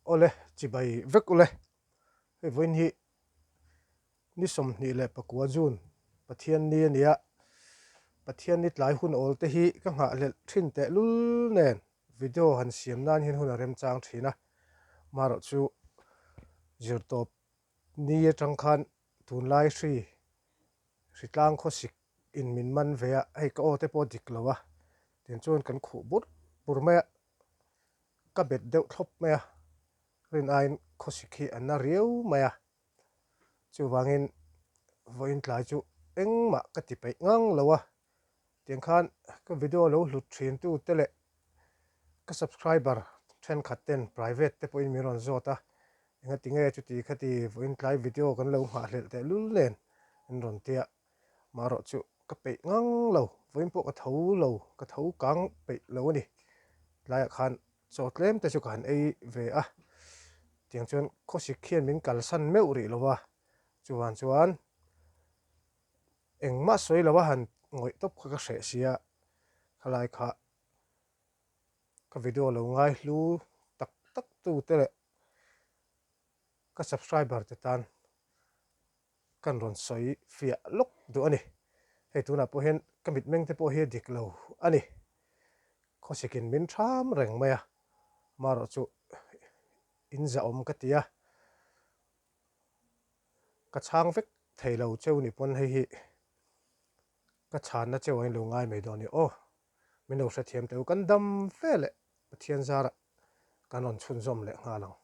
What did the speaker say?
Awle, chibai vek ule. Hei vawiin hi ni 29 June Pathianni a nia. Pathianni tlai hun awl te hi ka nghahhlelh thin tehlul nen video han siam nan hian hun a remchang thin a. Marawh chu zirtawp ni atang khan tunlai hri hritlang khawsik in min man ve a, hei ka aw te pawh dik lo a, tiang chuan kan khuh bur bur mai a, ka bet deuh thlawp mai a, rin aiin khawsik hi a na riau mai a, chuvangin vawiin tlai chu engmah ka ti peih ngang lo a, tiang khan ka video lo hlut thin tu te leh ka subscriber thenkhat ten private te pawhin min rawn zawt a, engati nge chuti khati vawiin tlai video kan lo nghahhlelh tehlul nen an rawn tia. Marawh chu ka peih ngang lo, vawiin pawh ka tho lo, ka tho kang peih lo a ni. Tlaiah khan chaw tlem te chu ka han ei ve a, tiang chuan khawsik hian min kalsan meuh rih lo va, chuvang chuan engmah sawi lo a han ngawih tawp kha ka hreh sia, khalai kha ka video lo ngai hlu tak tak tu te leh ka subscriber te tan Kan rawn sawi fiah lawk duh a ni. Hei tunah pawh hian ka mitmeng te pawh hi a dik lo a ni. Khawsikin min ṭham reng mai a, marawh chu in zahawm ka ti a, ka chhang vek thei lo cheu ni pawn hei hi ka chhanna cheu a inlo ngai mai dawn a ni. Aw, min lo hrethiam teh u, kan dam ve leh Pathian zarah kan rawn chhunzawm leh nghal ang.